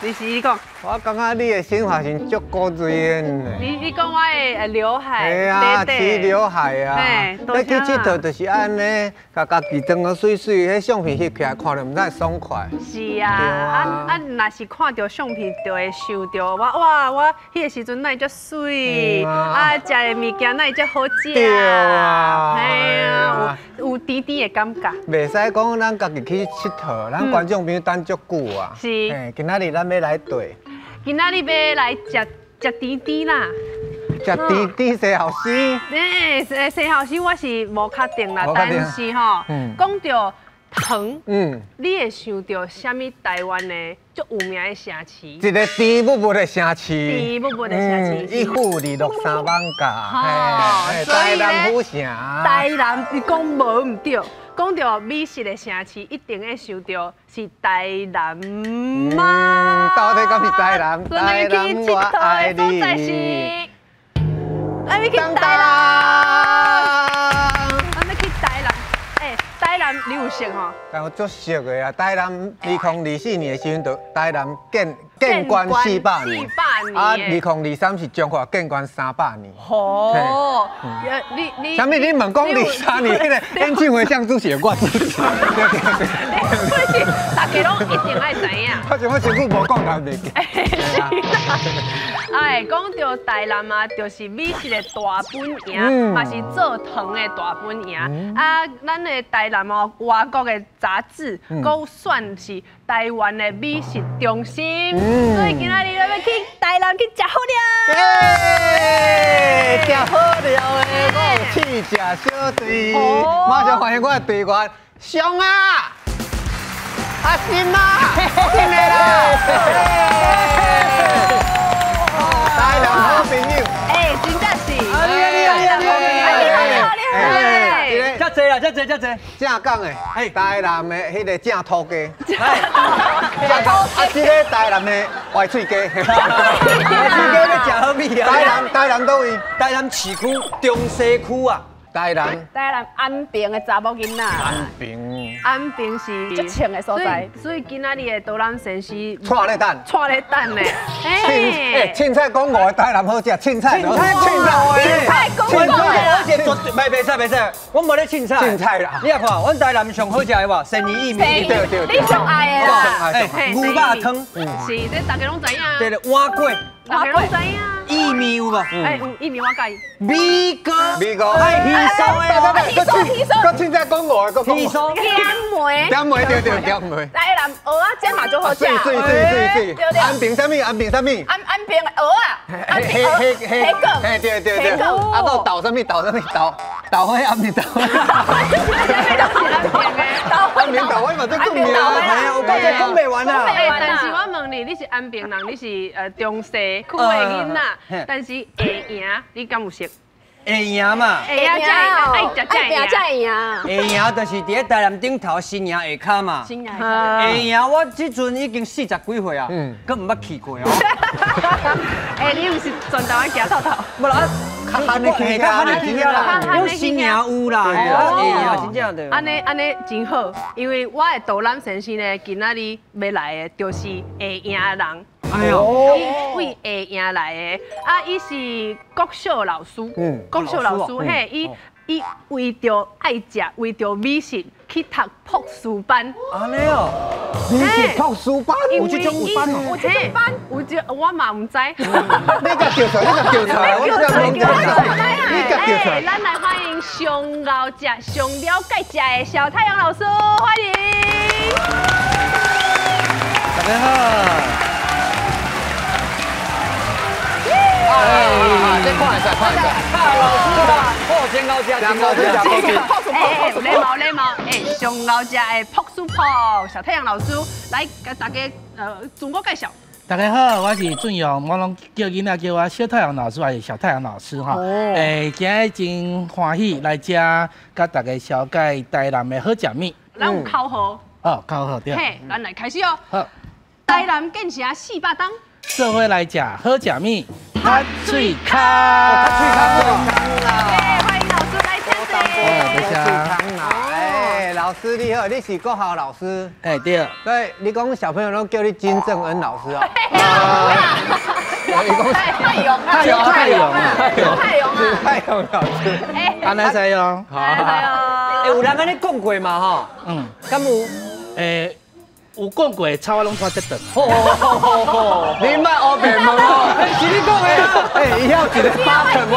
你是你講，我感覺你的新髮型足古錐的呢。你講我的劉海，嘿啊，齊劉海啊，你去𨑨迌就是按呢，共家己妝個媠媠，彼相片翕起來看著毋知爽快。是啊，啊啊，若是看著相片就會想著我哇，我彼个時陣哪會遮媠，啊，食的物件哪會遮好食。對啊，嘿啊，有甜甜的感覺。袂使講咱家己去𨑨迌，咱觀眾朋友等足久啊。是。今仔日咱欲來綴。今仔日欲來食食甜甜啦。食甜甜生蠔絲。欸，生蠔絲我是無確定啦，但是吼，講著糖，你會想著啥物台灣的足有名的城市？一个甜蜜蜜的城市。甜蜜蜜的城市。一府二鹿三艋舺，台南府城。台南，你講無毋對。講著美食的城市，一定會想著是台南嗎？到底敢是台南？台南我愛你。咱欲去台南，咱欲去台南。欸，台南你有熟吼？但我足熟的啊！台南2024年的時陣，就台南建關400年，啊，2023是彰化建關300年。哦，你你，啥物？你問講23年，彼个演唱會誰主持？我主持。對對對。我是大家攏一定愛知影。我想我真久無講人袂記。哎，講著台南啊，就是美食的大本營，嘛是做糖的大本營。啊，咱的台南哦，外國的雜誌，閣算是台灣的美食中心。所以今仔日咱欲去台南去食好料。食好料的，我有試食小隊，馬上歡迎我的隊員上啊，阿心啊，進來啦！台南好朋友，哎，真正是，你好你好你好你好你好你好，遮濟啦，遮濟遮濟，正港的，台南的彼个正土雞，正港啊，這个台南的歪喙雞，歪喙雞咧食好味啊！台南佗位？台南市區中西區啊。台南，台南安平的查某囡仔，安平，安平是足穿的所在，所以今仔日的導覽先生，𤆬咧等，𤆬咧等呢。欸，凊彩講五个台南好食，凊彩，凊彩，凊彩，凊彩講五個，而且絕對，袂袂使袂使，我無咧凊彩，凊彩啦。你來看，阮台南上好食的無？鱔魚意麵，對對，你上愛的啦。欸，牛肉湯，是，這大家攏知影。對對，碗粿，大家攏知影。意麵有無？欸，有意麵我佮意。米糕，米糕，愛魚酥的，魚酥，魚酥，閣凊彩講五个，閣魚酥，鹹糜，鹹糜對對鹹糜。台南蚵仔煎嘛足好食。媠媠媠媠。安平啥物？安平啥物？安平蚵仔，安平黑黑果，嘿對對對。啊，閣有豆啥物？豆啥物？豆豆花安平豆花。安平豆花嘛足著名啊！我這講袂完啊！欸，但是我問你，你是安平人，你是中西區的囡仔，但是下營你敢有識？下營嘛，下營才會愛食才會才會贏。下營就是佇咧台南頂頭新營下跤嘛。新營下營我這陣已經40幾歲啊，閣毋捌去過哦。欸，你毋是全台灣行透透？無啦，較罕的去，較罕的去啦，用新營有啦，下營真正的。按呢按呢真好，因為我的導覽先生呢，今仔日欲來的就是下營人。哎喲，伊為下營來的，啊，伊是國小老師，國小老師，嘿，伊為著愛食，為著美食去讀博士班。按呢哦，美食博士班，有這種班哦，有這種班，有這我嘛毋知。你共叫出來，你共叫出來，我才毋知。你共叫出來。咱來歡迎上𠢕食、上了解食的小太陽老師，歡迎。大家好。哎，這看會使，看會使。老師啦，好，真𠢕食，真𠢕食，哎，禮貌禮貌，哎，上𠢕食的朴師傅小太陽老師來共大家自我介紹。大家好，我是俊陽，我攏叫囡仔叫我小太陽老師，還是小太陽老師哈。欸，今日真歡喜來遮，佮大家紹介台南的好食物。咱有口號。哦，口號對。嘿，咱來開始哦。好。台南建城400冬。做伙來食好食物，拍喙空，拍喙空啦！歡迎老師來聽。多謝。哎，老師师你好，你是国豪老师。哎对。对，你讲小朋友拢叫你金正恩老师哦。太勇啊！太勇啊！太勇啊！太勇老师。按呢使哦。好。哎，有人按呢讲过嘛吼？嗯。敢有？欸。有讲过，草我拢拖这顿。你莫乌白问哦，是你讲的啊？哎，以后一个巴掌我，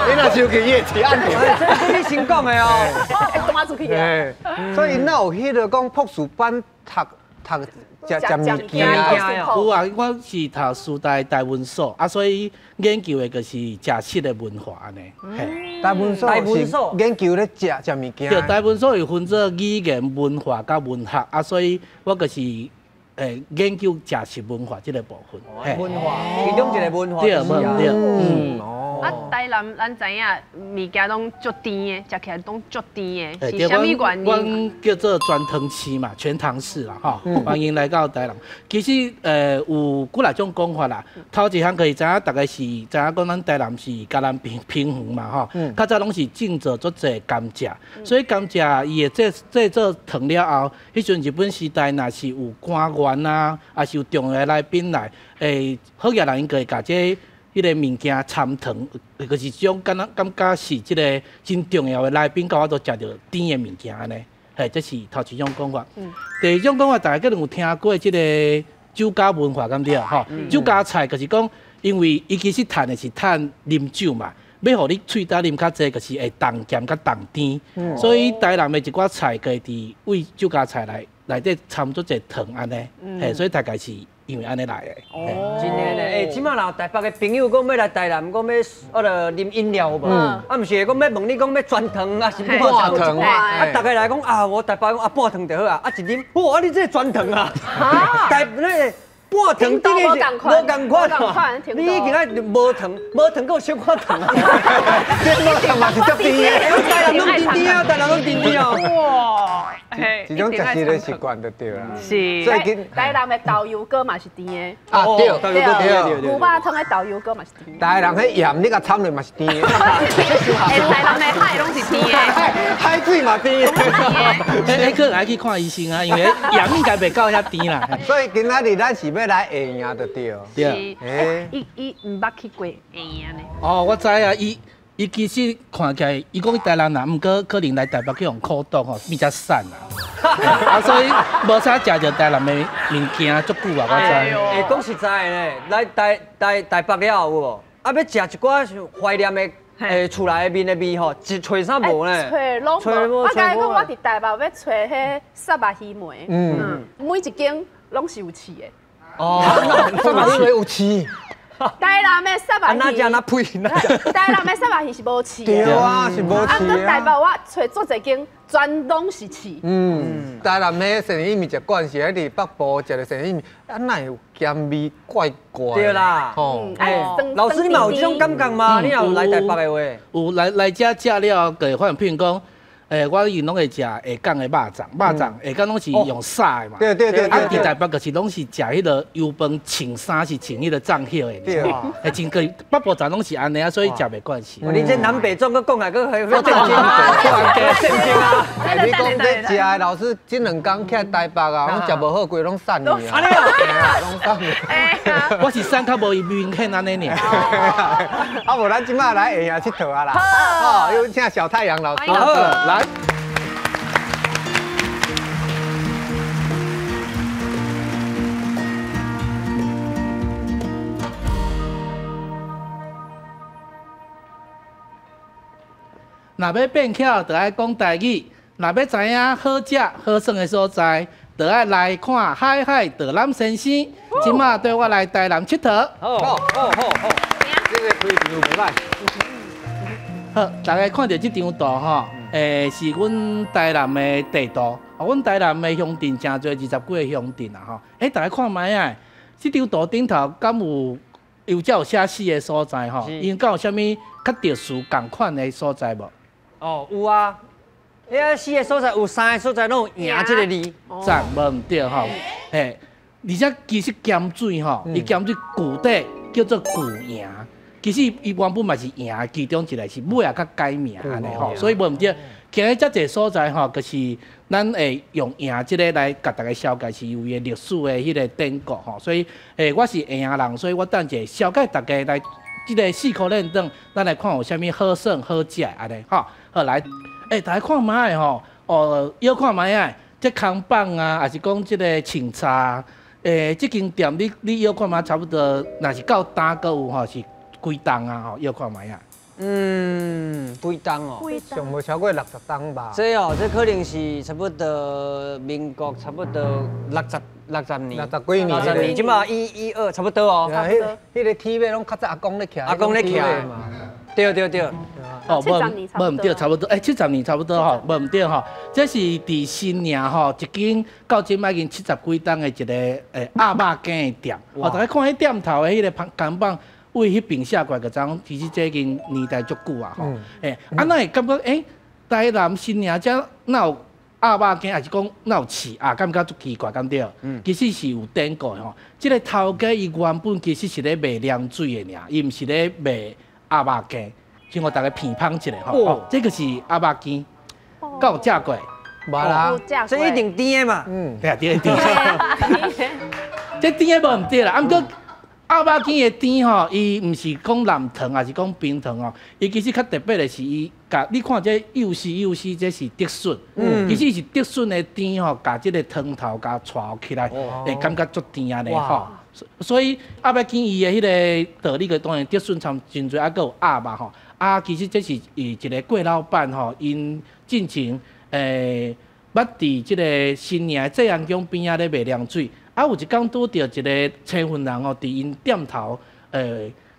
你若生气，伊会起按掉。这是你先讲的哦。会弹出去啊。所以哪有彼个讲博士班读读食食物件？有啊，我是读师大台文所啊，所以研究的就是食食的文化按呢。台文所是研究咧食食物件。对，台文所有分做语言、文化佮文学啊，所以我就是研究食食文化这个部分。文化，其中一个文化。对，对，嗯。啊，台南咱知影物件拢足甜的，食起来拢足甜的，是啥物原因？阮叫做全糖市嘛，全糖市啦，吼。欢迎来到台南。其实有几来种讲法啦。头一项可以知影，大家是知影讲咱台南是嘉南平平原嘛，吼。较早拢是种植足济甘蔗，所以甘蔗伊会制作糖了后，彼阵日本时代若是有官员啊，还是有重要的来宾来，好额人𪜶就会共这彼个物件掺糖，就是种敢若感觉是这个真重要的来宾，到我都食著甜的物件按呢。嘿，这是头一种讲法。第二种讲法，大家可能有听过这个酒家文化，敢对吼？酒家菜就是讲，因为伊其实趁的是趁啉酒嘛，欲予你喙焦啉较济，就是会重咸佮重甜。所以台南的一寡菜，就会伫为酒家菜内底掺足济糖按呢。嘿，所以大概是。因为按呢来的，哦，真的呢，欸，这摆若台北的朋友讲欲来台南，讲欲啉饮料有无？啊，毋是讲欲问你讲欲全糖啊，是半糖？啊，逐个来讲啊，我台北讲啊半糖就好啊，啊一啉，哇，你这全糖啊！台那个半糖等于是无仝款，你已经爱无糖，无糖阁有小可糖啊！这无糖嘛是足甜的，台南拢甜甜啊，台南拢甜甜哦。哇！这种食食的习惯就对啦。是。台南的豆油糕嘛是甜的。啊对，对对。牛肉汤的豆油糕嘛是甜的。台南彼盐你共掺落嘛是甜的。台南的海拢是甜的。海水嘛甜的。彼可能爱去看医生啊，因为盐应该袂到遐甜啦。所以今仔日咱是欲来下营就对。对。欸，伊毋捌去过下营呢。哦，我知啊，伊其实看起来，伊讲台南人，毋过可能来台北去予苦毒吼，变遮瘦啦。啊，所以无啥食著台南的物件足久啊，我知。欸，讲实在的呢，来台北了后有无？啊，欲食一寡怀念的厝内面的味吼，一揣啥无呢？揣拢无。我共你讲，我伫台北欲揣彼虱目鱼糜，每一间拢是有刺的。哦，虱目鱼糜有刺。台南的虱目鱼，哪只哪配？台南的虱目鱼是无刺的。对啊，是无刺啊。啊，搁台北我揣足济间，全拢是刺。嗯，台南的生意面食惯是喺伫北部食的生意面，啊，哪会有咸味怪怪？对啦，吼。老师，你嘛有这种感觉吗？你若有来台北的话，有来遮食了，就会发现，譬如讲。欸，我以前拢会食下港的肉粽，肉粽下港拢是用撒的嘛。对对对。啊，伫台北就是拢是食彼个油饭穿衫是穿彼个粽叶的。对啊。欸，真过北部站拢是按呢啊，所以食袂惯势。你这南北粽阁讲来阁很正经啊，正经啊。你讲这食的老师，这两工去台北啊，拢食无好，规拢瘦去啊。按呢啊，拢瘦去。我是瘦较无明显按呢尔。啊，无咱这摆来下营𨑨迌啊啦。好，有请小太阳老师。好，来。若欲变巧，就爱讲台语；若欲知影好食好耍的所在，就爱来看海海导览先生。这摆缀我来台南𨑨迌。好，好，好，好，这个开场袂䆀。好，大家看著这张图吼，是阮台南的地图。哦，阮台南的乡镇诚济，20几个乡镇啊吼。欸，大家看觅啊，这张图顶头敢有有遮有写四个所在吼？𪜶敢有啥物较特殊仝款的所在无？哦，有啊，遐四个所在有三个所在拢有营这个字。赞，无毋对吼。嘿，而且其实咸水吼，伊咸水旧底叫做旧营，其實伊原本嘛是營其中一個是尾仔較改名按呢吼，所以無毋對。今日遮濟所在吼，就是咱會用營這個來共大家紹介是有伊的歷史的彼個典故吼，所以我是營人，所以我等下紹介大家來這個四箍輪轉，咱來看有啥物好耍好食按呢吼。好來，大家看覓吼，哦，搖看覓仔，這空放啊，抑是講這個清茶，這間店你搖看覓差不多，若是到今閣有吼是幾棟啊吼，搖看覓仔。嗯，幾棟哦？上無超過60棟吧。這哦，這可能是差不多民國差不多60年。 60幾年。 60年，這馬112差不多哦。彼個鐵馬攏較早阿公咧徛。阿公咧徛。對對對。哦，無毋對，差不多，70年差不多吼，無毋對吼。這是佇新營吼，一間到這擺已經70幾棟的一個鴨肉羹的店。哦，大家看彼店頭的彼個看板。位彼邊寫過來，就知影其實這已經年代足久啊吼。啊，哪會感覺台南新營遮哪有鴨肉羹，抑是講哪有飼鴨，感覺足奇怪，敢對？其實是有典故的吼。這個頭家伊原本其實是咧賣涼水的爾，伊毋是咧賣鴨肉羹。先予大家品芳一下吼。哦，這個是鴨肉羹，敢有食過？無啦，這一定甜的嘛。嗯，對啊，甜甜。這甜的無毋對啦，啊毋過。鴨肉羹的甜吼，伊毋是講藍糖，抑是講冰糖吼，伊其實較特別的是，伊共你看這幼絲幼絲，這是竹筍，其實是竹筍的甜吼，共這個湯頭共攪起來，會感覺足甜按呢吼。所以鴨肉羹伊的彼個道理，個當然竹筍摻真濟，啊，閣有鴨肉吼。啊，其實這是伊一個郭老闆吼，𪜶進前捌佇這個新營的濟安宮邊仔咧賣涼水。啊，有一工拄著一個青雲人吼，佇𪜶店頭，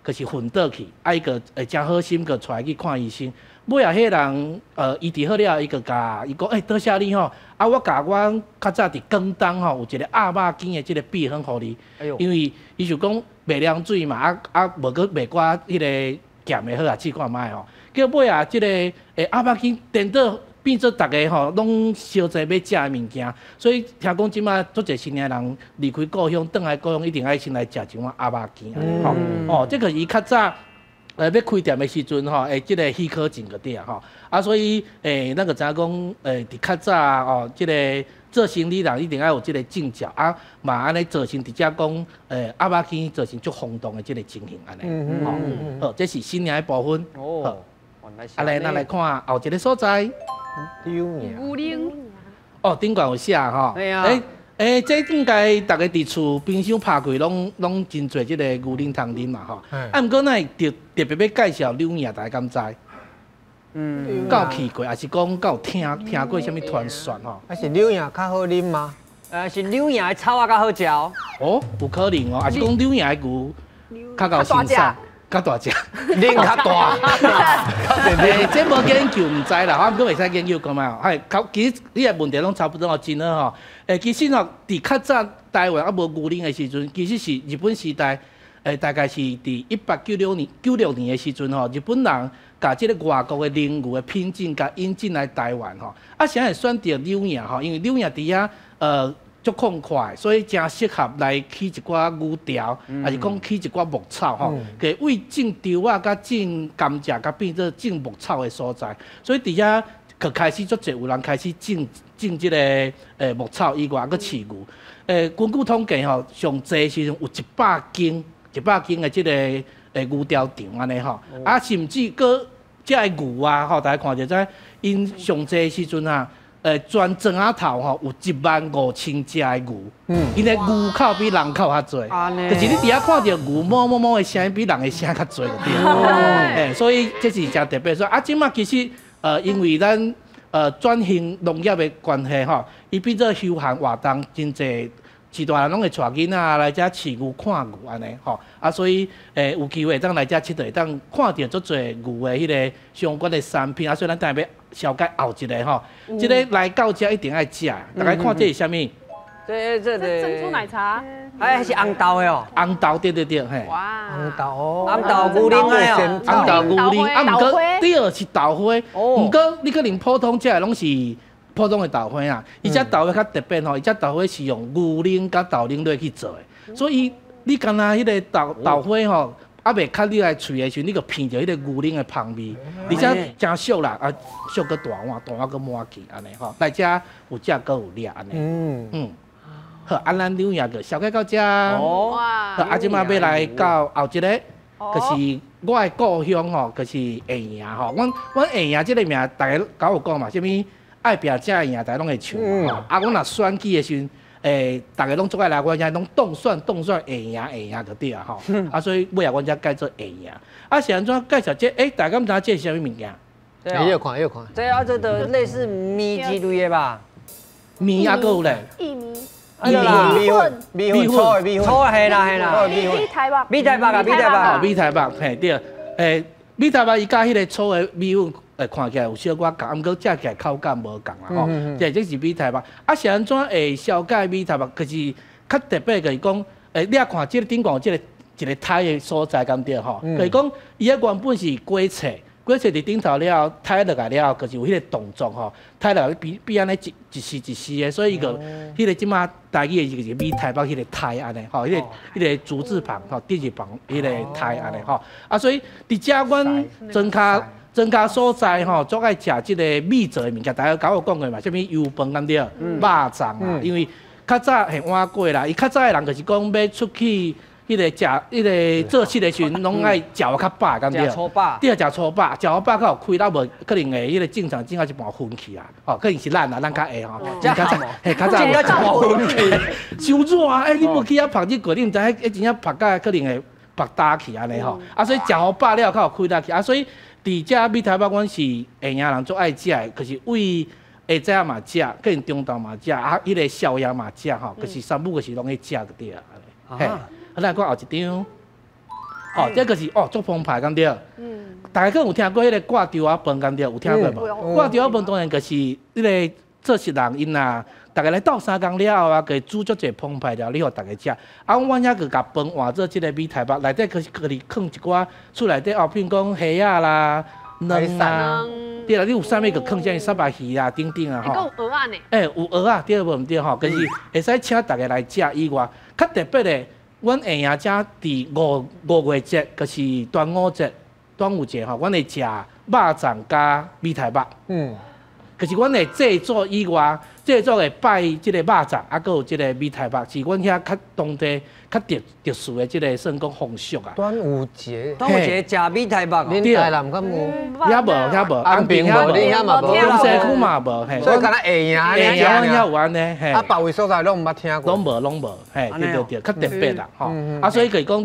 就是昏倒去，啊，伊個誠好心，閣帶伊去看醫生。尾仔彼人，醫治好了，伊閣共伊講，多謝你吼，啊，我共阮較早佇廣東吼有一個鴨肉羹的這個秘方予你，因為伊想講賣涼水嘛，啊啊，無閣賣寡彼個鹹的好啊，試看覓吼。結果尾仔這個鴨肉羹顛倒。變做逐家吼攏相濟欲食的物件，所以聽講這馬足濟新營人離開故鄉，轉來故鄉一定愛先來食一碗鴨肉羹吼。哦，這個伊較早欲開店的時陣吼，這個許可證就對啊吼。啊，所以咱就知影講，佇較早哦，這個做生理人一定愛有這個證照啊，嘛按呢造成佇遮講，鴨肉羹造成足轟動的這個情形按呢。吼，好，這是新營的部分。哦，啊來，咱來看後一個所在。牛奶。哦，頂懸有寫吼。對啊。這應該逐家佇厝冰箱拍開，攏真濟這個牛奶通啉嘛吼。啊，毋過咱會特別欲介紹柳營，大家敢知？嗯。敢有去過，抑是講敢有聽過啥物傳說吼？啊是柳營較好啉嗎？是柳營的草仔較好食哦。哦，有可能哦，抑是講柳營的牛較夠新鮮。較大隻，奶較大。這無研究毋知啦，我毋過會使研究看覓哦。係，其實你的問題攏差不多哦，真好吼。其實吼，佇較早台灣猶無牛奶的時陣，其實是日本時代，大概是佇1896年的時陣吼，日本人共這个外國的奶牛的品種共引進來台灣吼。啊，啥會選擇柳營吼？因為柳營佇遐足曠闊，所以誠適合來起一寡牛槽，抑是講起一寡牧草吼。給為種稻仔、佮種甘蔗，佮變做種牧草的所在。所以佇遐就開始足濟有人開始種這個牧草以外，閣飼牛。根據統計吼，上濟時陣有100間的這個牛貂場按呢吼。啊，甚至閣這个牛啊吼，大家看著知，𪜶上濟時陣啊。全庄仔頭吼有15000隻的牛，𪜶的牛口比人口較濟，就是你佇遐看著牛哞哞哞的聲音比人的聲較濟就對了。所以這是誠特別。所以啊，這馬其實因為咱轉型農業的關係吼，伊變做休閒活動真濟。飼大人攏會帶囡仔來遮飼牛看牛按呢吼，啊所以有機會會當來遮𨑨迌，會當看著足濟牛的彼個相關的產品，啊所以咱等下欲紹介後一个吼，這个來到遮一定愛食，大家看這是啥物？這個珍珠奶茶，哎，是紅豆的哦，紅豆對對對嘿。哇，紅豆哦，紅豆牛奶哦，紅豆牛奶，啊毋過對是豆花，毋過你可能普通食的攏是普通的豆花啊，伊這豆花較特別吼，伊這豆花是用牛奶佮豆奶落去做的，所以你敢若彼個豆花吼，啊袂較你來喙的時陣，你就鼻著彼个牛奶的芳味，而且誠俗啦，啊俗閣大碗，大碗閣滿去按呢吼。來遮有食閣有掠按呢。嗯。好，啊咱兩樣就紹介到遮。哦。好，啊這擺欲來到後一个，就是我的故鄉吼，就是下營吼。阮下營這个名，逐家敢有講嘛？啥物愛拚才會贏，逐家攏會唱嘛。吼，啊，阮若選舉的時陣，逐家攏足愛來阮遮，攏當選當選下營下營就對啊吼。啊，所以尾仔阮才改做下營。啊，是按怎介紹這？大家敢知影這是啥物物件？會曉看，會曉看。這啊，這就類似麵之類的吧？麵啊，閣有咧。薏米。米粉，米粉，粗的米粉，粗的係啦係啦。米苔目，米苔目啊，米苔目。米苔目，嘿對。米苔目伊佮彼个粗的米粉，看起來有小可仝，毋過食起來口感無仝啦吼。這是米苔目。啊，是按怎會紹介米苔目？可是較特別就是講，你也看這个頂懸有這个一个苔的所在，敢對吼？就是講，伊遐原本是果菜。果菜佇頂頭了後，苔落來了後，就是有彼個動作吼，苔落來變變按呢一一絲一絲的，所以伊就彼個這馬台語的就是米苔目彼個苔按呢吼，彼個竹字旁吼，竹字旁彼個苔按呢吼，啊，所以佇遮阮莊跤莊跤所在吼，足愛食這个米做的物件，大家敢有講過嘛？啥物油飯敢對？肉粽啊，因為較早係碗粿啦，伊較早的人就是講欲出去。彼個食，彼个做事的時陣，攏愛食較飽，敢對？食粗飽。對，食粗飽，食好飽較有氣力，無可能會彼个正常正到一半昏去啊！吼，可能是咱啊，咱較會吼。較早，嘿，較早。正到一半昏去。傷熱啊！你無去遐曝熱過，你毋知彼彼真正曝甲可能會曝焦去按呢吼。啊，所以食予飽了較有氣力去。啊，所以佇遮米苔目，阮是下營人足愛食的，可是為下早嘛食，可能中晝嘛食，啊，彼个宵夜嘛食吼，可是三不五時攏去食就對啊。嘿。啊，咱看後一張，哦，這個是哦，足澎湃，敢對？大家可能有聽過彼个掛吊仔飯，敢對？有聽過無？掛吊仔飯當然就是彼个做事人𪜶啊，逐家來鬥相共了後啊，會煮足濟澎湃料理予逐家食。啊，阮遐閣共飯換做這个米苔目，內底閣是閣佇囥一寡厝內底哦，譬如講蝦仔啦、卵啊，對啦，你有啥物閣囥啥物虱目魚啊，等等啊吼。閣有蚵仔呢？有蚵仔，對無毋對吼？就是會使請逐家來食以外，較特別的。阮下營遮佇五月節，就是端午節、端午節吼，阮會食肉粽佮米苔目。可是阮會製作以外，製作會拜這个肉粽，啊，閣有這个米苔目，是阮遐較當地較特殊的這个算講風俗啊。端午節，端午節食米苔目，恁台南敢有？遐無，遐無，安平無，恁遐嘛無，中西區嘛無，嘿。所以敢若下營，下營阮遐有按呢，嘿。啊，別位所在攏毋捌聽過。攏無，攏無，嘿，對對對，較特別啦，吼。啊，所以就是講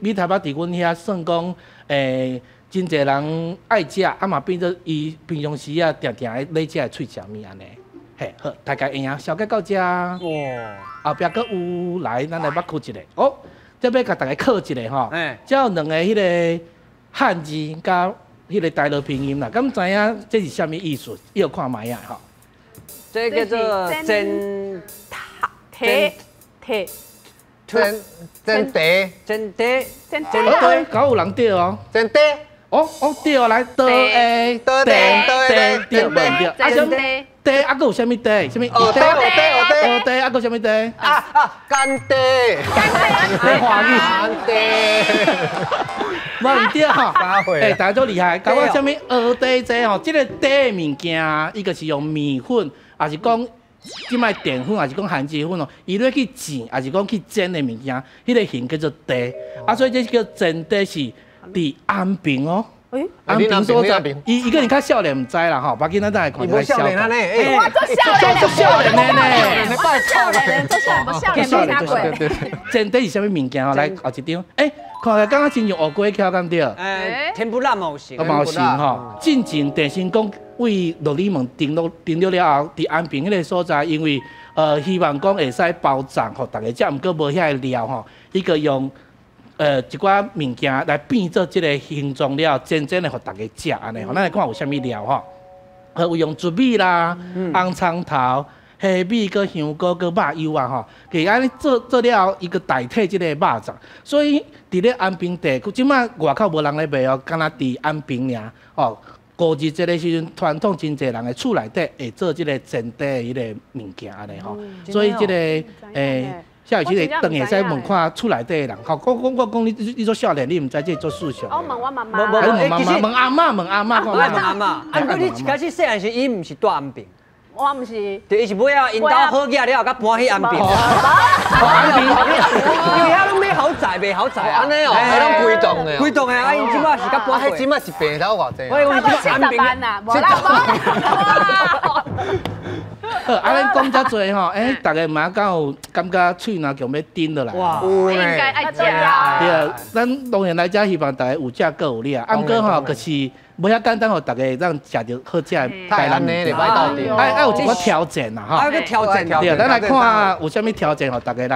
米苔目佇阮遐算講，真濟人愛食，啊嘛變做伊平常時啊，定定咧食的喙食物按呢。嘿，好，大家會用紹介到遮。哇！後壁閣有來，咱來捌看一下。哦，這欲共大家考一下吼。這有兩个彼个漢字佮彼个台語拼音啦，敢知影這是啥物意思？欲看覓仔吼。這叫做煎鐵鐵煎煎茶煎茶煎茶，敢有人對哦？煎茶。哦哦對哦，來倒下倒地倒地對無對？啊啥茶啊，閣有啥物茶？啥物？蚵茶蚵茶蚵茶蚵茶啊，閣啥物茶？啊啊，乾茶乾茶，歡喜乾茶，無毋對吼。大家足厲害，佮我啥物蚵仔煎吼？這个茶的物件，伊就是用麵粉，抑是講這擺澱粉，抑是講番薯粉哦，伊咧去煎，抑是講去煎的物件，彼个形叫做茶。啊，所以這叫煎茶是佇安平哦。安平所在，伊可能較少年毋知啦吼，無要緊咱等下看。伊無少年按呢，我足少年，足少年的呢，少年，足少年，少年無聽過。煎茶是啥物物件吼？來後一張，看起來感覺親像烏粿巧敢對？天婦羅嘛有像，嘛有像吼。進前鄭成功為鹿耳門登陸登陸了後，佇安平彼个所在，因為希望講會使包粽，予逐家食，毋過無遐个料吼，伊閣用一寡物件來變做這个形狀了，煎煎的予逐家食按呢吼。咱來看有啥物料吼？有用糯米啦、紅蔥頭、蝦米、閣香菇、閣肉油啊吼，其實按呢做做了後，伊閣代替這个肉粽。所以佇咧安平地區，這馬外口無人咧賣哦，敢若佇安平爾吼。五日節的時陣，傳統真濟人的厝內底會做這个煎茶的彼个物件按呢吼。所以這个才有這個當會使問看厝內底的人。吼，我講你做少年，你毋知這做事情。我問我媽媽。問媽媽，問阿嬤，問阿嬤。我問阿嬤。啊，毋過你一開始細漢時，伊毋是住安平。我毋是。對，伊是尾仔𪜶兜好額了後，才搬去安平。安平，因為遐攏買豪宅，賣豪宅啊。按呢哦，彼攏規棟的。規棟的，啊，𪜶這擺是佮搬。彼這擺是平頭偌濟。我講是安平啊，無啦無啦。好，啊，咱講遮濟吼，欸，逐家嘛敢有感覺喙若強欲甜落來？哇，應該愛食。對啊，咱當然來遮希望逐家有食閣有掠，啊，毋過吼，就是無遐簡單，予逐家會當食著好食的台南物件。愛有一寡挑戰啦，吼。愛有挑戰。對，咱來看有啥物挑戰，予逐家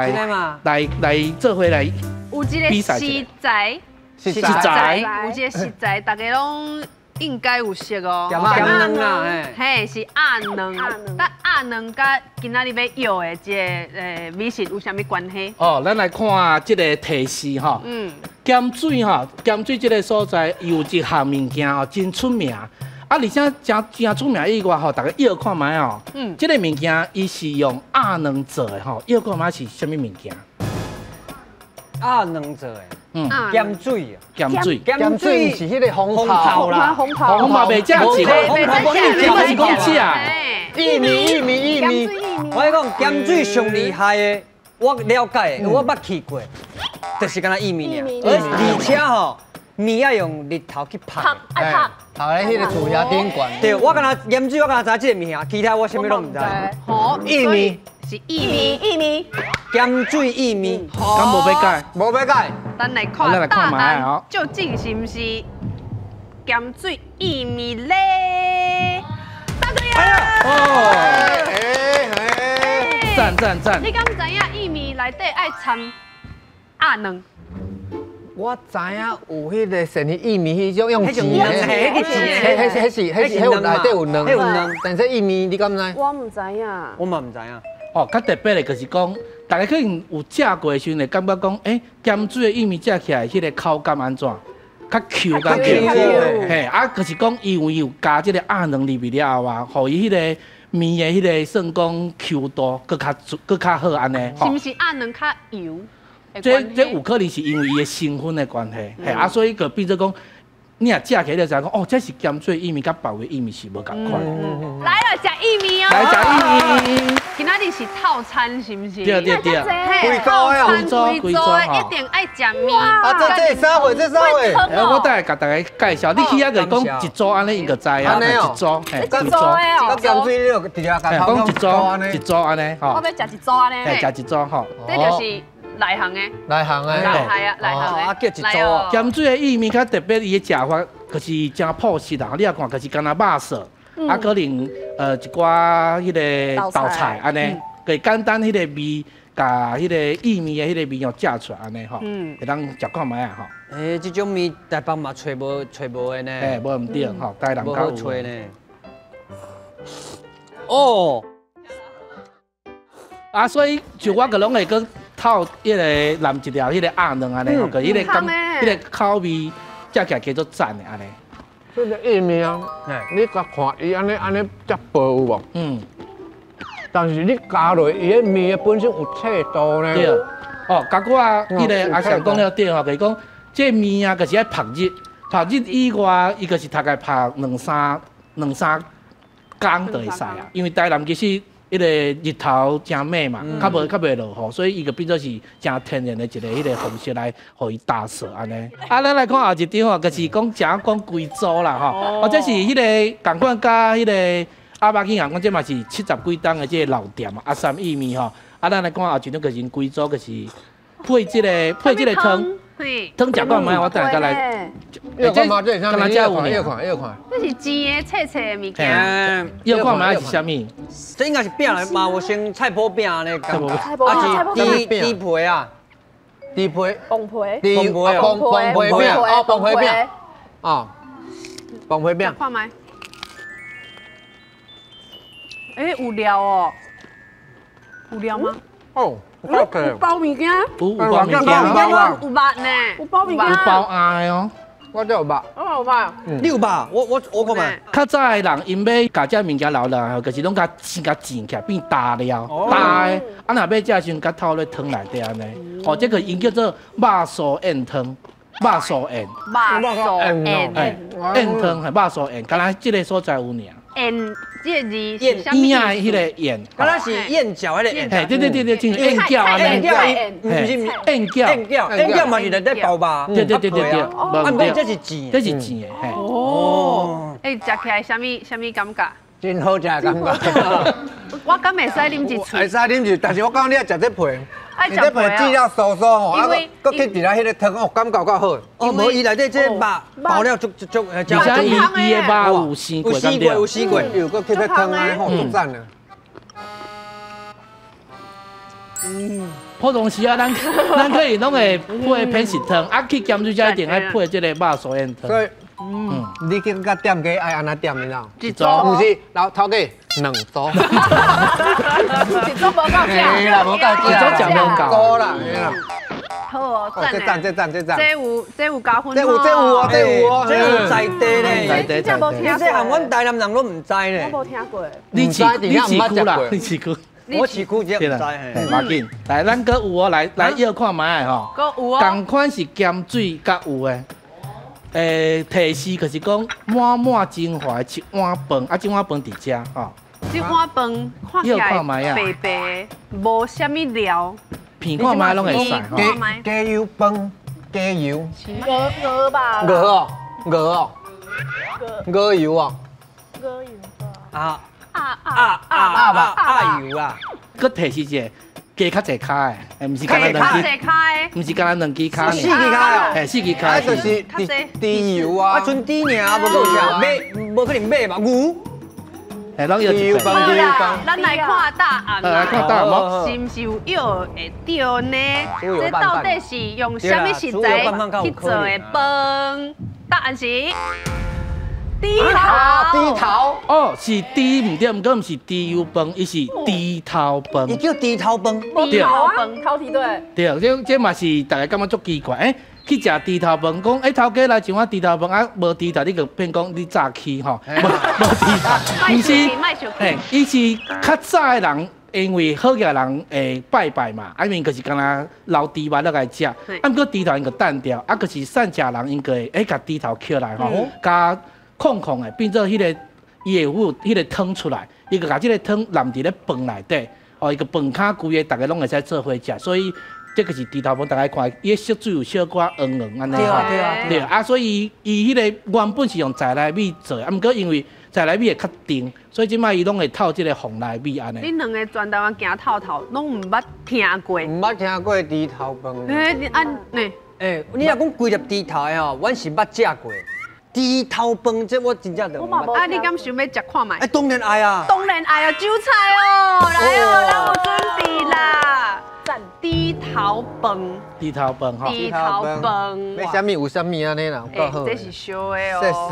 來做伙來。有一個食材，食材，有一個食材，逐家攏應該有識哦。鹹卵啊，嘿，是鴨卵。但鴨卵佮今仔日欲舀的這个美食有啥物關係？哦，咱來看這個提示吼。嗯。鹹水吼，鹹水這個所在有一項物件吼，真出名。啊，而且真真出名以外吼，逐家舀看覓哦。嗯。這個物件伊是用鴨卵做的吼，舀看覓是啥物物件？鴨卵做的。嗯，鹹水，鹹水，鹹水是彼個風炮啦，風炮，風炮袂食是，風炮你是講食？薏米，薏米，薏米。我講鹹水上厲害的，我了解的，我捌去過，就是干焦薏米爾。而且吼，麵愛用日頭去曬，愛曬，曬佇彼個厝遐頂懸。對，我干焦鹹水，我干焦知這個物件，其他我啥物攏毋知。好，薏米是薏米，薏米，鹹水薏米，敢無欲改？無欲改。咱來看答案究竟是毋是鹹水薏米咧？答對啊！哦，讚讚讚！你敢知影薏米內底愛摻鴨卵？我知影有彼個鱔魚薏米彼種用錢的，彼是有內底有卵，但是薏米你敢知？我毋知影，我嘛毋知影。哦，較特別的就是講，大家可能有食過的時陣會感覺講，欸，鹹水的薏米食起來，彼個口感按怎？較 Q 較 Q，嘿，啊，就是講因為有加這個鴨卵入去了後啊，予伊彼個麵的彼個算講 Q 度閣較閣較好按呢。是毋是鴨卵較油？這有可能是因為伊的成分的關係，嘿，啊，所以就變做講，你若食起來就知影講，哦，這是鹹水薏米，佮別个薏米是無仝款。來了，食薏米哦！來食薏米。今仔日是套餐，是毋是？對對對。規組的，規組的，一定愛食麵。啊，這啥貨？這啥貨？我等下共大家介紹。你去遐個講一組按呢，𪜶就知啊。一組，嘿，一組。鹹水你就直接講一組，一組按呢，吼。我欲食一組按呢。嘿，食一組吼。這就是。內行的，內行的，係啊，內行的，啊叫一組哦。鹹水的薏米較特別，伊的食法就是誠樸實啦。你若看，就是干焦肉臊，啊可能一寡彼个豆菜按呢，就簡單彼个味，共彼个薏米的彼个味哦食出來按呢吼，會當食看覓啊吼。欸，這種麵台北嘛揣無揣無的呢。欸，無毋對吼，台南較有。無好揣呢。哦。啊，所以就我個攏會閣透彼个淋一粒彼个鴨卵按呢，吼，佮彼个感，彼个口味食起來加做讚的按呢。這个薏米啊，你共看伊按呢按呢遮薄有無？嗯。但是你加落伊个麵的本身有脆度呢。對。哦，佮我彼个阿翔講了對吼，就是講這麵啊，就是愛曝熱，曝熱以外，伊就是大概曝兩三工就會使啊，因為台南其實。彼个日頭誠猛嘛，較袂落雨，所以伊就變做是誠天然的一个彼个方式來予伊打掃按呢。啊，咱來看後一張吼，就是講誠講規組啦吼，或者是彼个仝款佮彼个鴨肉羹仝款，這嘛是70幾冬的這个老店啊，阿三薏米吼。啊，咱來看後一張就是𪜶規組，就是配這个湯。湯食過沒？我等下再來。舀看覓，這是啥物？舀看，舀看。這是煎的脆脆的物件。舀看覓是啥物？這應該是餅來，嘛有先菜脯餅按呢，啊是豬皮啊，豬皮。崩皮。崩皮崩皮餅，哦，崩皮餅，哦，崩皮餅。看覓。欸，有料哦，有料嗎？哦。有包物件，有包物件，有肉呢，有包物件，有包鴨的哦。我這有肉。我有肉。你有肉？我看覓。較早的人𪜶欲共這物件留落，就是攏共先共煎起來變焦了，焦的。啊，若欲食的時陣，共透咧湯內底按呢。哦，這個𪜶叫做肉酥燕湯，肉酥燕。肉酥燕。燕湯係肉酥燕，敢若這个所在有爾。燕這個字是啥物？燕仔的彼个燕，敢若是燕饺彼个燕。嘿，對對對對，像燕餃按呢。燕餃，毋是毋是燕餃，燕餃，燕餃嘛是內底包肉。對對對對對。啊，毋過這是煎，這是煎的。嘿。哦。欸，食起來啥物啥物感覺？真好食的感覺。我敢會使啉一喙？會使啉一，但是我感覺你愛食這皮，你這皮煮了酥酥吼，啊，閣去佇咧彼個湯哦，感覺較好。哦，無伊內底這肉包了足足足，而且伊伊的肉有生過，有生過，有生過，有閣去彼湯安尼吼，足讚的。普通時啊，咱可以攏會配偏食湯，啊去鹹水才一定愛配這個肉酥燕湯。所以，你去佮店家愛按怎點，你知無？一組，毋是，老頭家兩組。一組無夠食，無夠食，一組食無夠啦。好哦，讚這讚這讚這讚，這有加分，這有這有哦，這有哦，這有在地咧，在地在地。你這項阮台南人攏毋知咧，我無聽過。你市你市區啦，你市區。我市區這毋知嘿。無要緊，來咱閣有哦，來來藥看覓吼。閣有哦。仝款是鹹水佮有的。提示就是講滿滿精華的一碗飯，啊，這碗飯佇遮吼。這碗飯看起來白白，無啥物料。片看覓攏會使吼。雞油飯，雞油。鵝鵝吧。鵝哦，鵝哦。鵝油哦。鵝油啊啊啊啊啊啊油啊！閣提示一下，加較濟跤的，毋是干焦兩支，毋是干焦兩支跤，四支跤哦，嘿，四支跤，啊就是豬油啊，啊，賰豬爾，無夠食，買無可能買嘛，牛，嘿，攏要一好啦，咱來看答案來看答案，是毋是有藥會對呢？這到底是用啥物食材去做的飯？答案是。豬頭，豬頭，哦，是豬毋對，毋過毋是豬油飯，伊是豬頭飯。伊叫豬頭飯，豬頭飯，頭提對。對，這這嘛是大家感覺足奇怪，欸，去食豬頭飯，講欸頭家來一碗豬頭飯，啊無豬頭，你就變講你早起吼，無豬頭，毋是，嘿，伊是較早的人。因為好額人會拜拜嘛，啊，𪜶就是敢若留豬肉落來食，啊，毋過豬頭𪜶就擲掉，啊，就是善食人𪜶就會欸共豬頭抾來吼，共空空的變做彼個伊會有彼個湯出來，伊就共這個湯淋佇咧飯內底，哦，伊個飯坩規个逐个攏會使做伙食，所以這個是豬頭飯，逐家看伊的色水有小可黃黃按呢。對啊對啊對啊，所以伊彼個原本是用在來米做的，啊，毋過因為在來米會較甜，所以這擺伊攏會透這個鳳來米按呢。恁兩个全台灣行透透，攏毋捌聽過。毋捌聽過豬頭飯。欸，你按呢？欸，你若講規粒豬頭的吼，阮是捌食過。豬頭飯這我真正就毋捌。啊，你敢想欲食看覓？欸，當然愛啊！當然愛啊，韭菜哦，來哦，咱有準備啦。豬頭飯，豬頭飯吼，豬頭飯，欲啥物有啥物按呢啦，欸，這是燒的哦，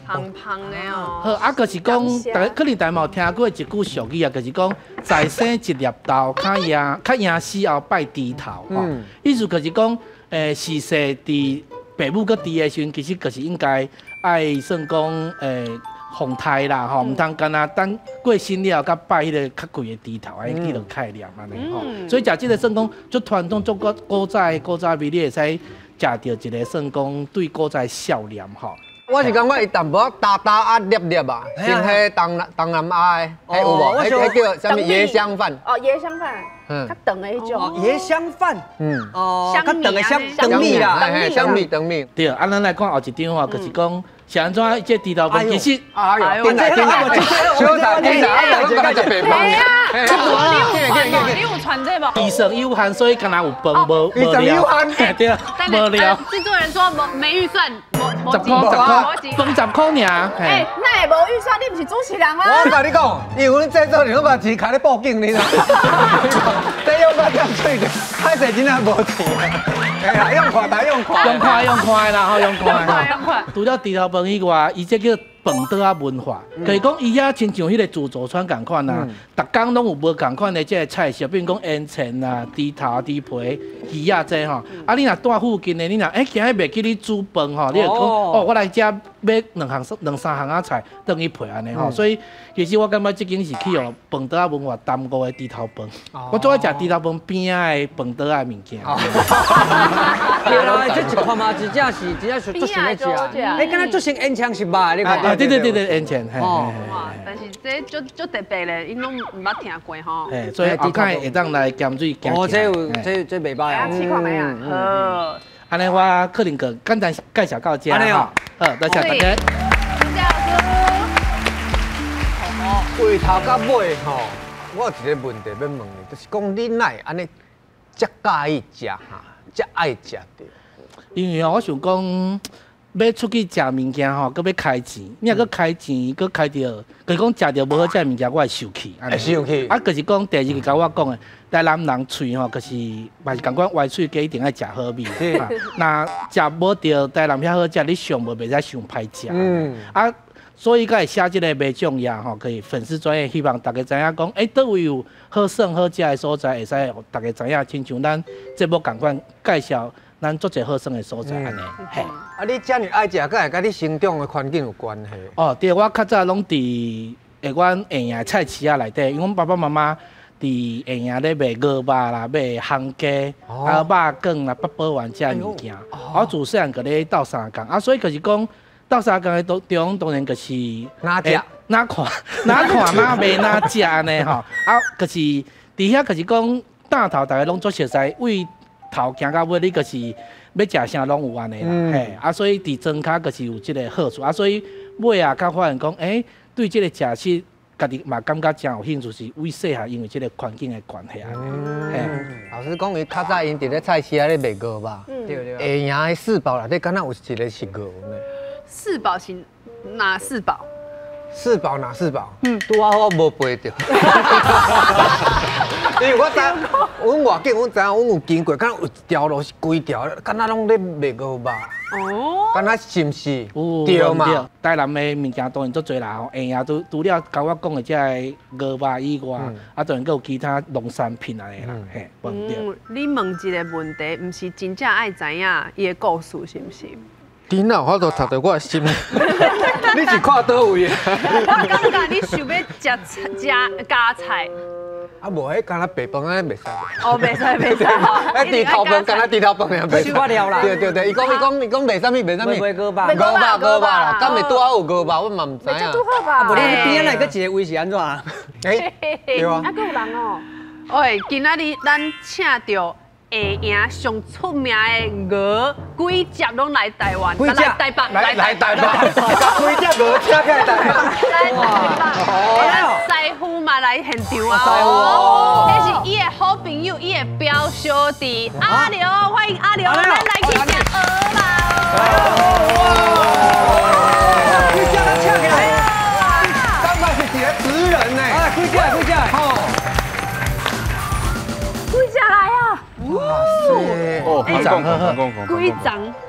香香的哦。好，啊，就是講，大家可能大家嘛有聽過一句俗語啊，就是講在生一粒豆，較贏較贏死後拜豬頭吼。意思就是講，欸，逝世佇爸母閣佇的時陣，其實就是應該愛算講，欸，奉刣啦吼，毋通干焦等過身了，閣拜彼个較貴的豬頭，按呢記落概念按呢吼。所以食這个算講足傳統、足古古早的古早味，你會使食著一个算講對古早的孝念吼。我是感覺伊淡薄仔焦焦啊粒粒啊，像彼東東南亞的，彼有無？彼叫啥物椰香飯？哦，椰香飯，較長的彼種。椰香飯，哦，較長的香長米啦，香米長米。對，啊，咱來看後一張吼，就是講。是按怎？這豬頭飯其實，哎呦，頂來頂來，小弟頂來，我感覺食白飯。你有傳這無？預算有限，所以敢若有飯無預算有限，對，無料。製作人說無沒預算，十塊十塊，飯10塊爾。欸，哪會無預算？你毋是主持人嗎？我共你講，因為阮製作人攏把錢囥咧報警，你知？這用把點水的，歹勢真正無錢。哎呀，用看，用看，用看用看啦，吼，用看。除了豬頭飯以外，伊這叫飯饭桌仔文化，就是讲伊遐亲像彼个自助餐仝款啊，逐工攏有無仝款的這个菜色，比如講煙腸啊、豬頭、豬皮、魚仔這吼。啊，你若蹛附近的，你若今日袂記你煮飯吼，你就講哦，我來遮買兩項兩三項仔菜，轉去配按呢吼。所以其實我感覺這間是去予飯桌仔文化耽誤的豬頭飯。我最愛食豬頭飯邊仔的飯桌仔的物件。對啦，這一款嘛，真正是真正是足想欲食。哎，敢若足像煙腸是肉，你看。啊，對對對對，煙腸。哦，哇，但是這足足特別咧，𪜶攏毋捌聽過吼。嘿，所以後擺會當來鹹水行。哦，這有這這袂䆀啊。試看覓啊？好。按呢我可能個簡單介紹到這。按呢哦。好，多謝大家。為頭到尾吼，我有一個問題欲問你，就是講你哪會按呢遮佮意食哈，遮愛食著？因為我想講，欲出去食物件吼，閣欲開錢，你若閣開錢，閣開著，就是講食著無好食的物件，我會生氣。會生氣。啊，就是講第二個共我講的，台南人喙吼，就是嘛是仝款歪喙雞，一定愛食好味。若食無著台南遐好食，你上無袂使傷歹食。啊。所以才會寫這個袂重要吼，可以粉絲專頁，希望大家知影講，佗位有好耍好食的所在，會使予大家知影，親像咱節目仝款介紹咱足濟好耍的所在按呢。嘿。啊，你遮爾愛食，敢會佮你成長的環境有關係？哦，對，我較早攏佇阮下營菜市仔內底，因為阮爸爸媽媽佇下營咧賣鵝肉啦，賣烘雞，啊肉羹啦、八寶丸這物件。我自細漢就咧鬥相共，啊，所以就是講。鬥相共的當中，當然就是哪食哪看哪看哪賣哪食按呢吼。啊，就是佇遐就是講，大頭逐个攏足熟似，為頭行到尾，你就是欲食啥攏有按呢啦。嘿，啊，所以佇莊跤就是有這个好處。啊，所以尾仔較發現講，對這个食食，家己嘛感覺誠有興趣，是為細漢因為這个環境的關係按呢。嘿，老實講，伊較早𪜶佇咧菜市仔咧賣鵝肉，對對。下營的四寶內底，敢若有一個是鵝呢？四寶是哪四寶？四寶哪四寶？拄仔好我無背著。因為我知，阮外景，阮知影，阮有經過，敢若有一條路是規條，敢若攏咧賣鵝肉。哦。敢若是毋是？對嘛。台南的物件當然足濟啦吼，下營除除了共我講的這个鵝肉以外，啊，當然閣有其他農產品按呢啦，嘿，對。你問一个問題，毋是真正愛知影伊的故事，是毋是？你哪有法度讀著我的心？你是看佗位的？我感覺你想欲食食加菜。啊，無彼敢若白飯按呢袂使。哦，袂使袂使。彼豬頭飯敢若豬頭飯爾，袂使。我了啦。對對對，伊講伊講伊講賣啥物賣啥物？賣鵝肉。鵝肉鵝肉啦，敢會拄好有鵝肉，我嘛毋知影。拄好吧？啊，無你邊仔來閣一个位是按怎？對啊。啊，閣有人哦。喂，今仔日咱請著下營上出名的鵝，幾隻攏來台灣，來台北，來來台北，幾隻鵝請起來台北，來台北，咱師傅嘛來現場啊，這是伊的好朋友，伊的表小弟阿劉，歡迎阿劉，咱來去食鵝啦！幾隻都請起來，感覺是一個職人呢。啊，幾隻幾隻，好，幾隻來啊？哦，規張，規張，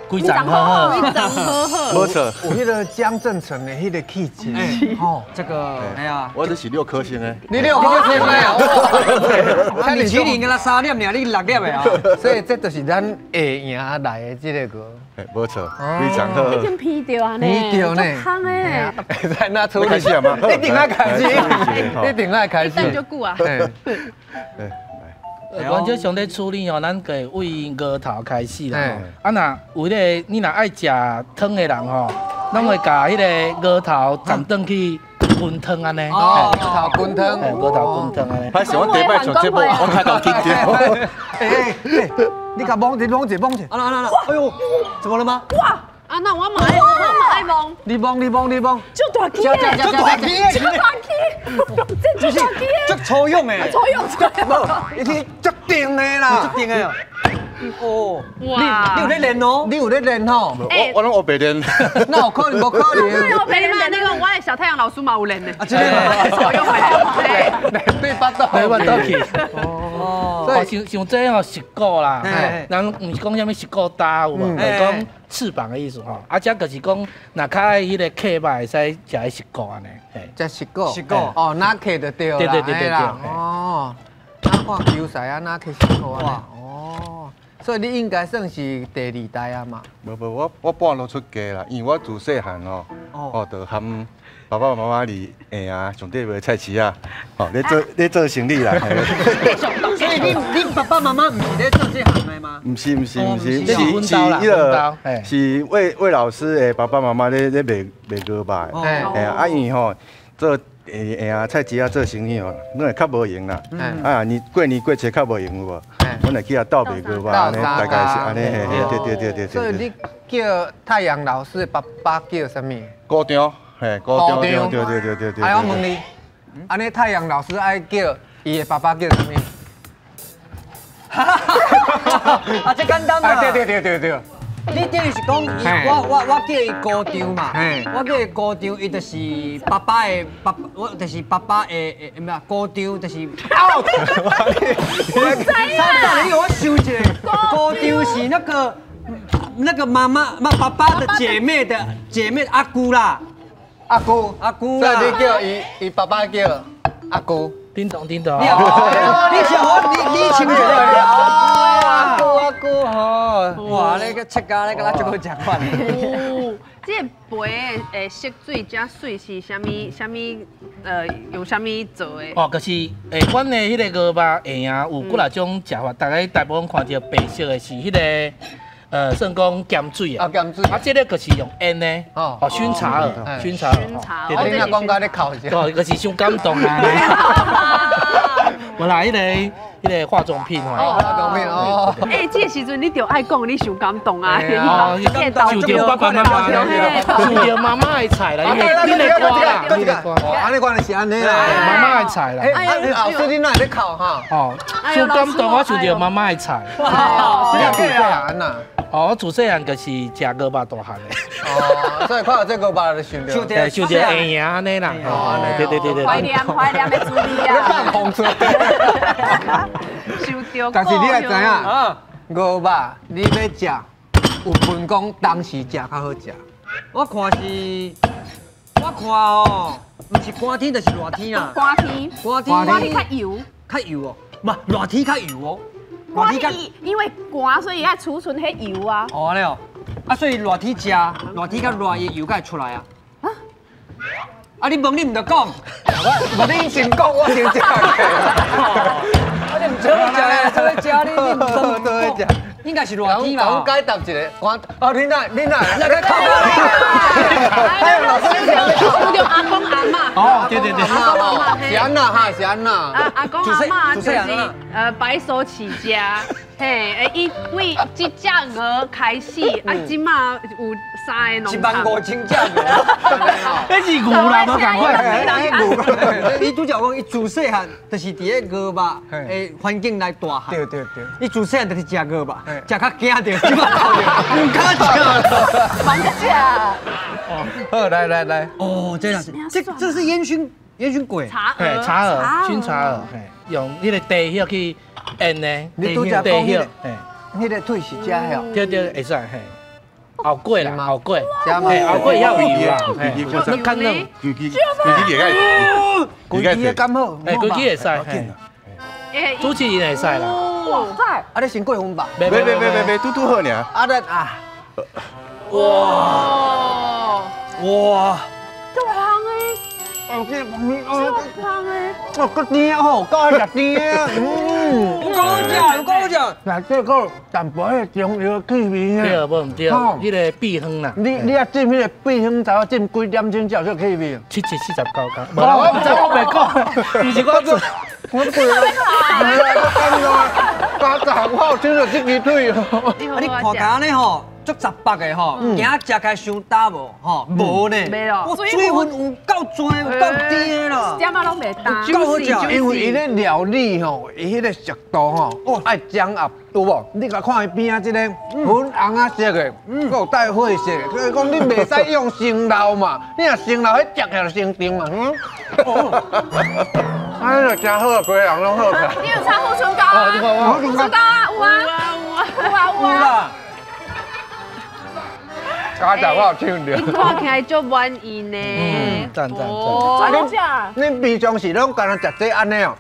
規張好好，規張好好，無錯，有彼個江振誠的彼個氣質，哦，這個，哎呀，我這是六顆星的，你六顆星的啊，米其林敢若三粒爾，你六粒的啊，所以這就是咱下營來的這个鵝，無錯，非常好，已經皮著啊呢，皮著呢，香的，會使哪處理？開始啊嘛，一定愛開始，一定愛開始，等足久啊。原則上咧處理吼，咱會為鵝頭開始啦。啊，若有彼個你若愛食湯的人吼，攏會共彼个鵝頭斬轉去滾湯按呢。哦，鵝頭滾湯，鵝頭滾湯按呢。歹勢，我第一擺上節目，我較夠緊張。欸，你共摸者摸者摸者。啊啦啊啦！哎呦，怎麼了嗎？哇！啊，那我嘛愛，我嘛愛摸。你摸，你摸，你摸。足大支的，足大支的，足大支，這足大支的，足粗勇的，粗勇。無，伊是足重的啦，足重的。哦，你有咧練哦？你有咧練吼？我攏烏白練。那有可能？無可能。烏白練，你講我的小太陽老師嘛有練的。啊，真的。粗勇的。對腹肚，對腹肚去。哦。哦，像像這吼石鼓啦，人毋是講啥物石鼓打有無？就是講翅膀的意思吼。啊，這就是講，若較愛彼個客肉會使食彼石鼓按呢。食石鼓。石鼓。哦，哪客就對啦。對對對對對。哦，哪看球賽啊，哪客石鼓啊？哦，所以你應該算是第二代啊嘛。無無，我半路出家啦，因為我自細漢吼，哦，就含爸爸媽媽佇下上底賣菜市啊，吼，咧做生意啦。所以恁爸爸媽媽毋是咧做這行的嗎？毋是毋是毋是，是是彼個是魏魏老師的爸爸媽媽咧賣牛肉的。嘿啊，因為吼做下菜市啊做生意吼，攏會較無閒啦。啊，你過年過節較無閒有無？阮會去遐鬥賣牛肉，按呢大概是按呢，嘿，對對對對對。所以你叫太陽老師的爸爸叫啥物？高中。嘿，高中對對對對對。哎，我問你，按呢太陽老師愛叫伊的爸爸叫啥物？啊，這簡單嘛。對對對對對。你等於是講，我叫伊姑丈嘛，我叫伊姑丈，伊就是爸爸的爸，我就是爸爸的的咩啊？姑丈就是。哦。三大，你予我想一下，姑丈是那個媽媽、爸爸的姐妹的姐妹阿姑啦。阿姑，阿姑所以你叫伊，伊爸爸叫阿姑。叮咚叮咚。你像我，你清楚阿姑阿姑吼。哇，你個切家，你敢若足好食款。這個皮的色水遮水是啥物啥物？用啥物做的？哦，就是阮的彼個牛肉下有幾若種食法，大家大部分看著白色的是彼個。算講鹹水啊，鹹水啊，這個就是用煙的，哦，熏茶耳，熏茶耳，對。你若講到咧哭是？對，就是傷感動啊。無啦，彼個化妝品吼。化妝品哦。欸，這個時陣你就愛講你傷感動啊。受著爸爸媽媽，受著媽媽的菜啦，因為恁的歌啦，恁的歌。按呢關係是按呢啦，媽媽的菜啦。欸，老師你哪會咧哭哈？哦，傷感動，我受著媽媽的菜。哦，這個安怎？哦，我自細漢就是食牛肉大漢的。哦，所以看到這牛肉就想著，對，想著下營按呢啦。哦，對對對對。懷念懷念的滋味啊。放風出。但是你也知影，牛肉你欲食，有分講當時食較好食。我看是，我看哦，毋是寒天就是熱天啊。寒天，寒天，寒天較油，較油哦，毋熱天較油哦。寒天因為寒，所以愛儲存彼油啊。哦，按呢哦，啊，所以熱天食，熱天較熱，伊油才會出來啊。啊，你問你毋著講，我你先講，我先食。啊，你毋做咧食，做咧食，你你毋講，應該是熱天吧？我解答一下，寒哦，你哪你哪？那個靠！哎，老師你想著阿公阿嬤。哦，對對對，是按怎哈？是按怎？阿公阿嬤就是白手起家，嘿，伊為這隻鵝開始，啊，這馬有三个農場。15000隻鵝，彼是牛啦，無仝款。伊拄則講，伊自細漢就是佇咧牛肉的環境來大漢。對對對。伊自細漢就是食牛肉，食較驚著，這馬毋敢食。蠻食。好，來來來。哦，這樣子，這是煙燻煙燻粿。茶鵝。茶鵝，熏茶鵝，用彼個茶葉去醃的。你拄則講彼個，彼個腿是這哦？對對，會使嘿。熬粿啦，熬粿，嘿，熬粿要油啦，你看嫩，规支规支会使，规支敢好，哎，规支会使，嘿，主持人会使啦。哇塞！啊，你先过分吧？袂袂袂袂袂，拄拄好尔。啊，咱啊，哇哇，足香的。哦，这个哦，香的。哦，阁甜吼，够爱食甜的，嗯。有够好食，有够好食。内底阁有淡薄彼个中药气味对，无毋对，彼个秘方啦。你啊浸彼个秘方，知影浸几点钟才有这个气味？779工。无啦，我毋知，我袂讲，毋是我做。我对啊，加杂，我有听著这支腿。啊，你看起按呢吼，足杂北的吼，惊食开伤焦无吼？无呢，我水分有够济，有够甜的啦，点仔拢袂焦。够好食。因为伊咧料理吼，伊彼个速度吼，哦，爱掌握，有无？你共看伊边仔这个粉红仔色的，阁有带血色的，所以讲你袂使用生捞嘛，你若生捞，彼食起来就生重嘛。嗯。哎呀，真好，规人攏好。你有搽護唇膏啊？護唇膏啊，有啊，有啊，有啊。剛才我有唱著。你看起來足滿意呢。讚讚讚！啊，你恁平常時攏干焦食這按呢哦？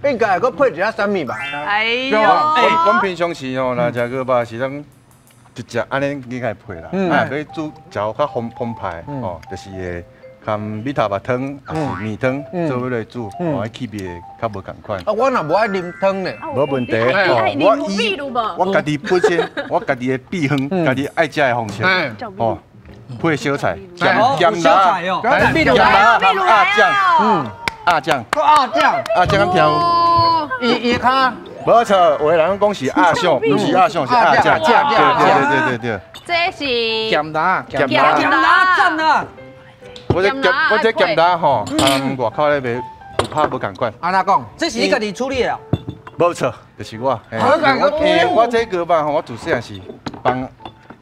應該會閣配一下啥物吧？哎呦，阮平常時吼，若食牛肉是咱直接按呢應該配啦。啊，可以煮食較澎澎湃哦，就是會含米頭肉湯，抑是麵湯做伙來煮，哦，氣味會較無仝款。啊，我若無愛啉湯咧，無問題。哦，我家己本身，我家己的秘方，家己愛食的方式，哦，配小菜，鹹鹹辣，鹹辣含鴨醬，鴨醬，鴨醬，鴨醬敢聽有？伊伊較，無錯，有的人講是鴨醬，毋是鴨醬，是鴨醬，對對對對對。這是鹹辣，鹹辣，鹹辣讚啊！我這鹹辣吼，外口咧賣有拍無仝款。按怎講？這是你家己處理的啊？無錯，就是我。我這個肉吼，我自細漢是幫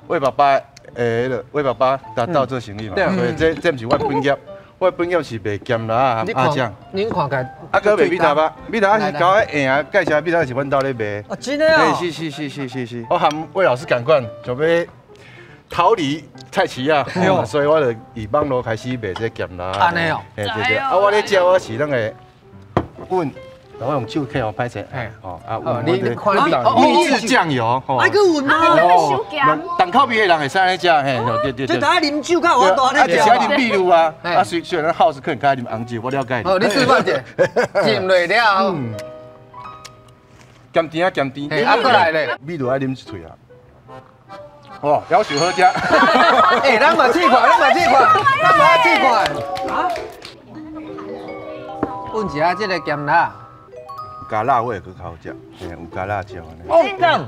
魏爸爸，彼个魏爸爸搭鬥做生意嘛，所以這毋是我本業。我本業是賣鹹辣啊、鴨醬。恁看起來，啊，閣賣米頭肉，米頭肉是交我下介紹米頭是阮兜咧賣。哦，真的哦。是是是是是是。我含魏老師仝款，就欲逃離菜市啊，所以我就以網路開始賣這鹹辣。按呢哦。對對對。啊，我咧食我是攏會阮，我用手去互歹勢。哦，啊，你你看秘製醬油。愛閣混啊！重口味的人會使按呢食，嘿，對對對。這愛啉酒較有法度按呢食。啊，就是愛啉秘魯啊。啊，雖然好食可能較愛啉紅酒，我了解。哦，你示範者，浸落了後。鹹甜啊，鹹甜。啊，過來咧。秘魯愛啉一喙啊。哦，夭壽好食。欸，咱嘛試看，咱嘛試看，咱嘛試看。啊？混一下這個鹹辣。加辣味閣較好食，嘿，有加辣椒按呢。哦，讚！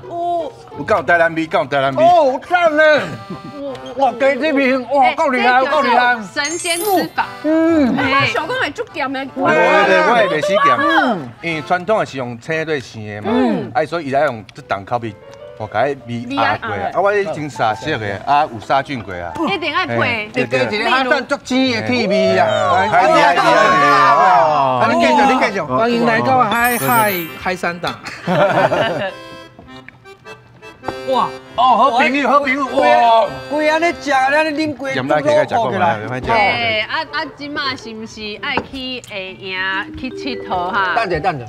有夠台南味，夠台南味。哦，讚呢！哇，雞子麵，哇，夠厲害，夠厲害！神仙吃法。嗯。我想講會足鹹的。對對，我會袂死鹹。因為傳統的是用青對生的嘛，啊，所以伊來用這重口味。我共伊味壓過啊！我已經殺色的，啊有殺菌過啊。一定愛配。你加一個阿讚足青的氣味啊！厲害厲害哦！啊，你繼續，你繼續。歡迎來到海山島。哇！哦，好朋友，好朋友，哇！規按呢食，按呢啉規，鹹辣起來食過來，歹食。欸，啊啊，這馬是毋是愛去下營去𨑨迌哈？等者，等者。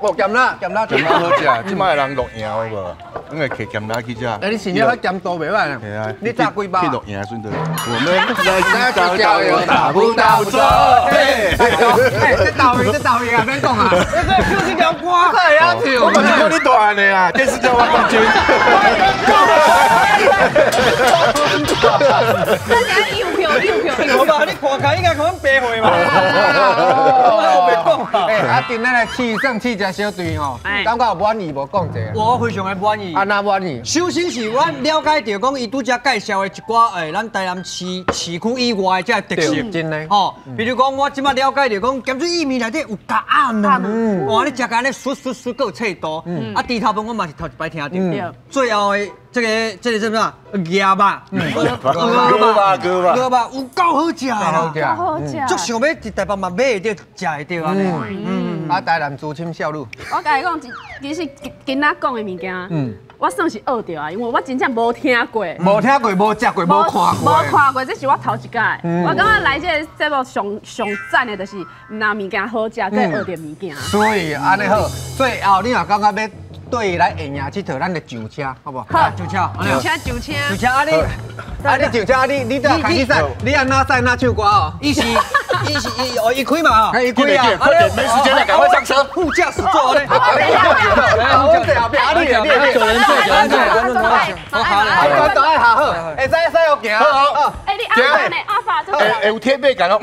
哦，鹹辣，鹹辣，鹹辣好食。這擺的人露營有無？攏會摕鹹辣去食。哎，你是了鹹度袂歹。係啊。你炸幾包？去露營的時陣，我們來找找又打不到車。哎，這導演，這導演啊，免講啊。這個唱這條歌，我會曉唱。我嘛是看你大漢的啦，電視叫我冠軍。咱等下又票又票。我嘛，你看起來應該講白話嘛。我白講啊。哎，啊，今仔來試算試食小隊吼，感覺有滿意無？講者。我非常的滿意。啊，哪滿意？首先是我了解著講，伊拄才介紹的一寡咱台南市市區以外的這個特色，真的。吼，比如講，我這擺了解著講，鹹水意麵內底有加鴨卵，哇，你食起來酥酥酥，閣有脆度。啊，豬頭飯我嘛是頭一擺聽著。最後的這個什麼？鴨肉，鵝肉，鵝肉有夠好食啦，夠好食，足想欲佇台北嘛買會著，食會著按呢。啊，台南資深少女。我共你講，其實今仔講的物件，我算是學著啊，因為我真正無聽過，無聽過，無食過，無看過，無看過，這是我頭一擺。我感覺來這個節目上上讚的，就是毋但物件好食，閣學著物件。所以按呢好，最後你若感覺欲對來下營𨑨迌，咱就上車，好無？好，上車，上車，上車，上車啊！你，啊你上車啊！你你開始賽，你按怎賽怎唱歌哦？伊是伊是伊哦，伊開嘛，伊開啊！快點，沒時間了，趕快上車。副駕駛座咧。好，我後壁，啊你你你，九人座，九人座，好，好，好，都愛下好，會使使有行。好，哎，你阿法呢？阿法，哎，有鐵背感哦。